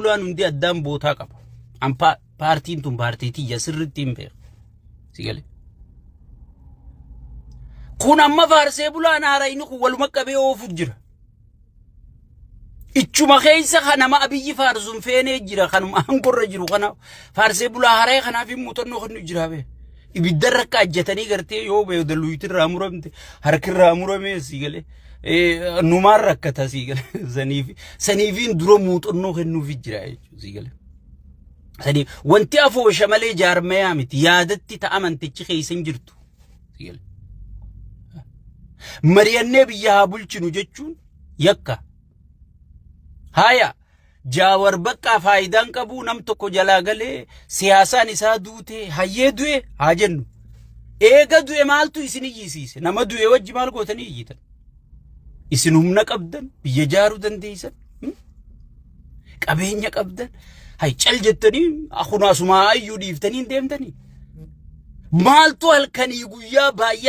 bulaan hundi addaan bootaa qaba. An paartiin tun paartii tiyya sirriitti hin beeku. Si galee. Kun amma faarsee bulaan haarayni kun waluma qabee oofu jira. Ichuma keessa kan nama Abiyyi faarsuun feenee jira kanuma aangorra jiru kana faarsee bulaa haaraya kanaaf hin muuxannoo kennu jira bee. Ibidda rakka ajjatanii gartee yoo beekda luytirraa muramte harkirraa muramee si galee. Numaan rakkata si galee saniif saniifiin dura muuxannoo kennuufi jira jechuudha si galee. Saniif wanti afoosha malee jaarmayaa miti yaadatti ta'a amantichi keessa hin jirtu. Si galee. Mari'annee biyya haa bulchinu jechuun yakka. Haaya Jaawar baqqaa faayidaan qabu nam tokko jalaa galee siyaasaan isaa duute hayyee du'e haa jennu. Eega du'e maaltu isin iyyisiise? Nama du'e wajji maal gootanii iyyitan? Isin humna qabdan biyya jaaruu dandeessan qabeenya qabdan hay cal jettanii kunaasumaa iyyuu dhiiftanii hin deemtanii. Maaltu halkanii guyyaa baay'ee